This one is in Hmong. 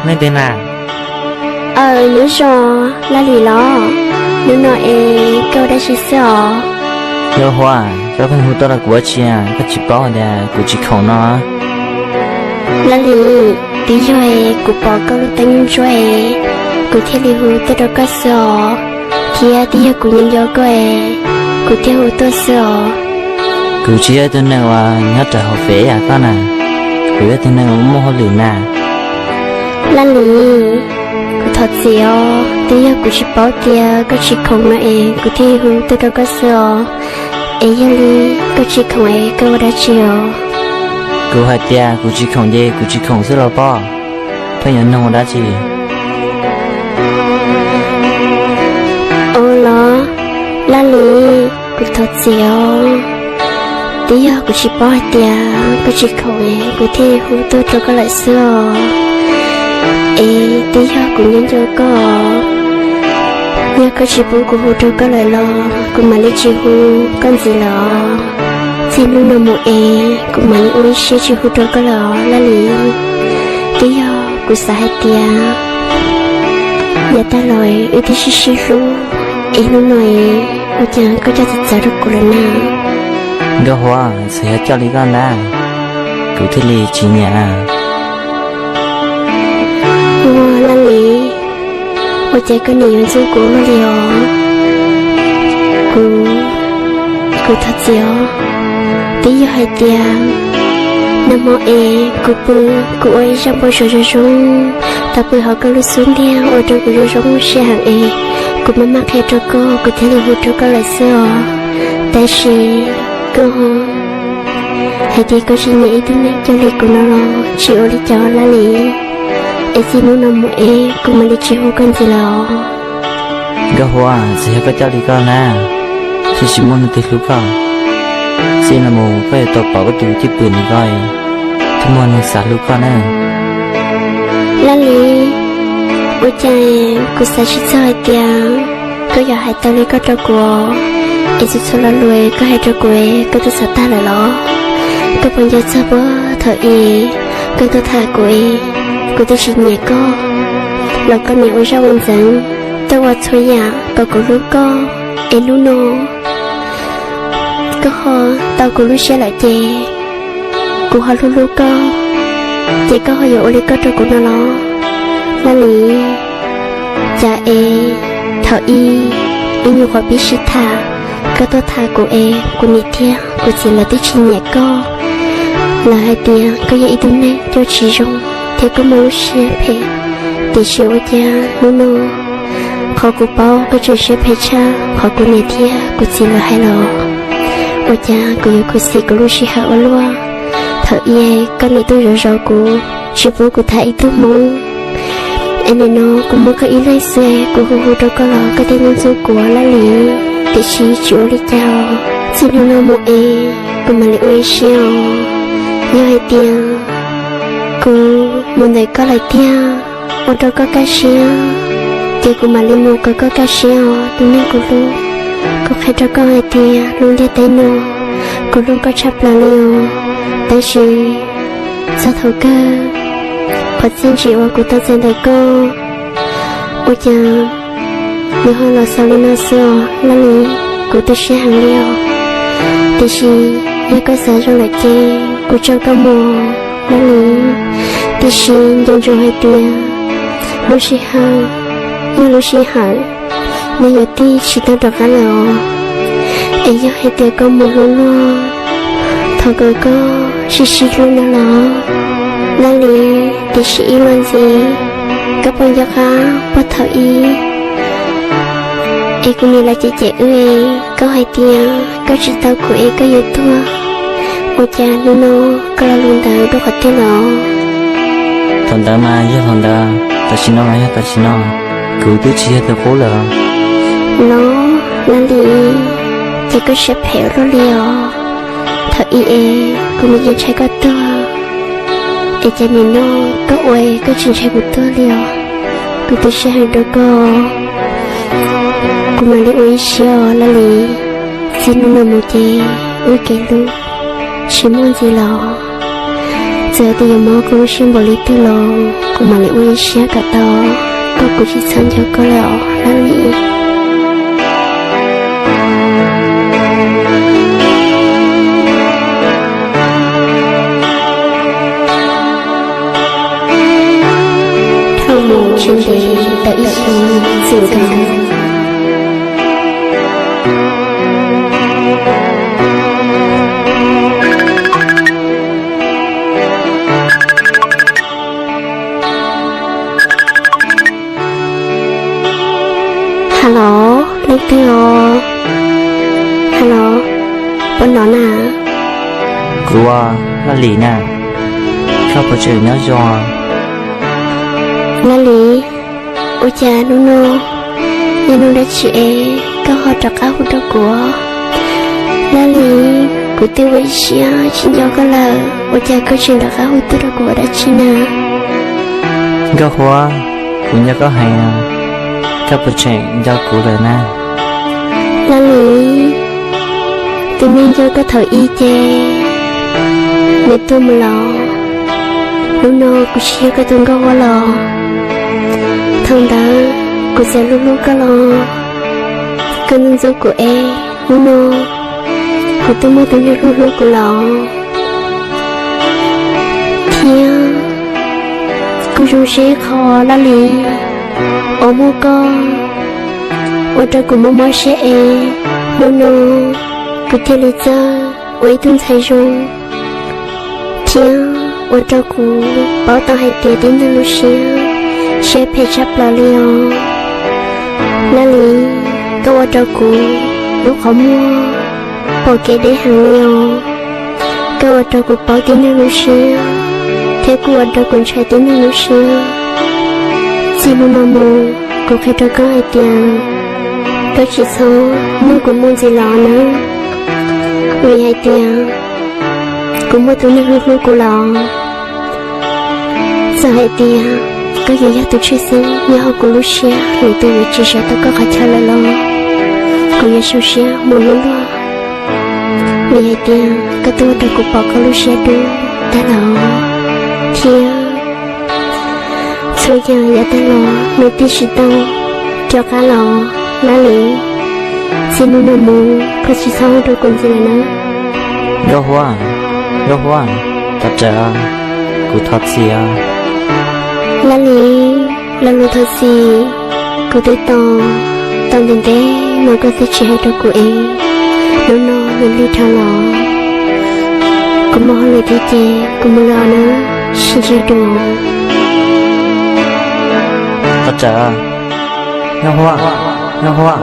Leej twg na? Aw, nyob zoo, Laj Lis los? Hnub no es koj ua dab tsi xwb os? Nkauj Huab, koj pheej hu tuaj rau kuv ua dab tsi, koj tsis paub hais tias kuv tsis khoom no? Laj Lis, twb yog es kuv pom koj lub teeb ntsuab es kuv thiaj li hu tuaj rau koj xwb os, thiab twb yog kuv nco nco koj es kuv thiaj hu tuaj xwb os. Kuv tsis yog ib tug neeg uas nyob rau hauv fem yam koj na, kuv yog ib tug neeg uas muaj hauj lwm na. Laj Lis, kuv thov txim os, twb yog kuv tsis paub tias koj tsis khoom no es kuv thiaj hu tuaj rau koj xwb os. Es yog li koj tsis khoom es koj ua dab tsi os? Kuv hais tias kuv tsis khoom ces kuv tsis khoom xwb los pob, pheej yuav nug ua dab tsi? Ua los, Laj Lis, kuv thov txim os, twb yog kuv tsis paub hais tias koj tsis khoom es kuv thiaj hu tuaj rau koj lawm xwb os. Es twb yog kuv nco nco koj, yog koj tsis pub kuv hu rau koj lawm los kuv mam li tsis hu koj ntxiv lawm os. Txij hnub no mus es kuv mam li ua ib siab tsis hu rau koj lawm os Laj Lis. Twb yog kuv xav hais tias yav tag los wb twb sib sib hlub, es hnub no es ua cas koj coj txawv txawv rau kuv lawm na? Nkauj Huab, txawm yog coj li koj ntag, kuv thiaj li tsis nyiam. Ua Laj Lis, ua cas koj nim yuav ntxub kuv luaj li os? Kuv, kuv thov txim os. Twb yog hais tias nag hmo es kuv pw, kuv ua ib zaj npau suav zoo zoo, tau pw hauv koj lub xub ntiag ua rau kuv zoo zoo siab heev es kuv maj maj qhia rau koj, kuv thiaj li hu rau koj lawm xwb os. Tab sis koj hais tias koj tsis nyiam ib tug neeg coj li kuv no los tsis ua li cas Laj Lis. Es txij hnub no mus es kuv mam li tsis hu koj ntxiv lawm os. Nkauj Huab, txawm yog koj coj li koj na, thiaj tsis muaj leej twg hlub koj. Txij no mus koj yuav tau pom koj tus cwj pwm ntawm ko, thiaj muaj neeg xav hlub koj na. Laj Lis, ua cas kuv xav tsis txog hais tias koj yuav hais tau li koj rau kuv, es txhua txhua lo lus koj hais rau kuv koj twb xav tag lawm los? Koj puas nco txog puag thaum ub koj tuaj tham kuv es kuv twb tsis nyiam koj los koj nim ua zaj ua ntxeev, tuaj ua txhua yam kom kuv hlub koj, es hnub no koj ho tau kuv lub siab lawm ces kuv ho hlub hlub koj, ces koj ho yuav ua li koj rau kuv no los? Laj Lis, cas es thaum ub ib nyuag qhuav pib sib tham, koj tuaj tham kuv es kuv niam thiab kuv txiv lawv twb tsis nyiam koj. Lawv hais tias koj yog ib tug neeg coj tsis zoo thiab koj muaj lub siab phem, tiam sis ua cas hnub no qhov kuv paub koj tseem siab phem tshaj qhov kuv niam thiab kuv txiv lawv hais los? Ua cas kuv yuav khuv xim kuv lub sij hawm ua luaj? Thaum ub koj nim tuaj zov zov kuv, tsis pub kuv tham ib tug hmoob, es nim no kuv muaj koj ib leeg xwb, kuv hu hu rau koj los koj thiaj ntxub kuv Laj Lis. Tiam sis tsis ua li cas, txij hnub no mus es kuv mam li ua ib siab os. Yog hais tias kuv mus ntawm koj lawm tiag, ua rau koj kaj siab, ces kuv mam li mus kom koj kaj siab os tus neeg kuv hlub. Kuv qhia rau koj hais tias lub ntiaj teb no kuv hlub koj tshaj plaws li os. Tab sis txog thaum kawg, qhov txiaj ntsim uas kuv tau txais ntawm koj, ua cas nws ho los xaus li no xwb os Laj Lis. Kuv tu siab heev li os. Tiam sis yog koj xav zoo lawm ces kuv tso koj mus Laj Lis. Tiam sis nco ntsoov hais tias lub sij hawm yog lub sij hawm, nws yuav tig tsis tau rov qab lawm os. Es yog hais tias koj mus hlub luag, thov kom koj sib sib hlub no los Laj Lis. Tiam sis ib los ntxiv, koj puas nco qab puag thaum ub es kuv niam lawv cem cem wb es koj hais tias koj tsis tau kuv es koj yuav tuag, ua cas hnub no koj lo lus ntawd rau qhov twg los? Thaum ntawd mas yog thaum ntawd, tam sim no mas yog tam sim no, kuv twb tsis yog tus qub lawm. Los Laj Lis, ces koj siab phem ua luaj li os. Thaum ub es kuv nim yeej ntshai koj tuag, es cas nim no koj ua koj tsis ntshai kuv tuag li os? Kuv tu siab heev rau koj, kuv mam li ua ib siab os Laj Lis. Txij hnub no mus ces wb kev hlub tsis muaj ntxiv los, txawm tias yuav mob kuv lub siab npaum li twg los kuv mam li ua Siab kom tau, koj kuv tsis txhob nco koj lawm os Laj Lis. Dhau mus tsis ntev tau ib xyoos txwm nkaus. Hello, leej twg os? Hello, puas hnov na? Kuv, Laj Lis na, koj puas tseem nyob zoo? Laj Lis, ua cas hnub no yog hnub dab tsi es koj ho rov qab hu rau kuv? Laj Lis, kuv twb ua ib siab tsis nco koj lawm, ua cas koj tseem rov qab hu tuaj rau kuv ua dab tsi na? Nkauj Huab, kuv nco koj heev, koj puas tseem nco kuv lawm na? Laj Lis, tus neeg nco koj thaum ub ces nws tuag mus lawm. Hnub no kuv tsis yog koj tus Nkauj Huab lawm. Thaum ntawd kuv txawm hlub hlub koj los koj ntxub ntxub kuv es hnub no kuv twb muaj tus neeg hlub hlub kuv lawm. Thiab kuv zoo siab ib qho Laj Lis uas muaj koj ua rau kuv mob mob siab es hnub no kuv thiaj li txawj ua ib tug ntxhais zoo thiab ua rau kuv paub tau hais tias tib neeg lub siab, siab phem tshaj plaws li os. Laj Lis, koj ua rau kuv lub qhov muag pom kev deb heev li os. Koj ua rau kuv paub tib neeg lub siab thiab kuj ua rau kuv ntshai tib neeg lub siab. Txij hnub no mus kuv qhia rau koj hais tias koj tsis txhob muab kuv mus ntxiv los nawb, vim hais tias kuv muaj tus neeg hlub hlub kuv lawm. Txawm hais tias koj yuav yog tus tshwj xeeb nyob hauv kuv lub siab, lwm tus yuav tsis sawv tau koj qhov chaw lawm los kuv yuav zoo siab mus luaj luaj, vim hais tias koj twb ua rau kuv pom koj lub siab dub tag lawm thiab txhua yam yav tag los nws twb tsis tau rov qab los. Laj Lis, txij hnub no mus koj tsis txhob hu rau kuv ntxiv lawm na. Nkauj Huab, Nkauj Huab, thov txim, kuv thov txim. Laj Lis, lo lus thov txim kuv twb tos tau ntev ntev no koj twb tsis hais rau kuv es hnub no nws lig dhau los. Kuv muaj hauj lwm thiab ces kuv mus lawm na, sib ntsib dua. Thov txim, Nkauj Huab, Nkauj Huab.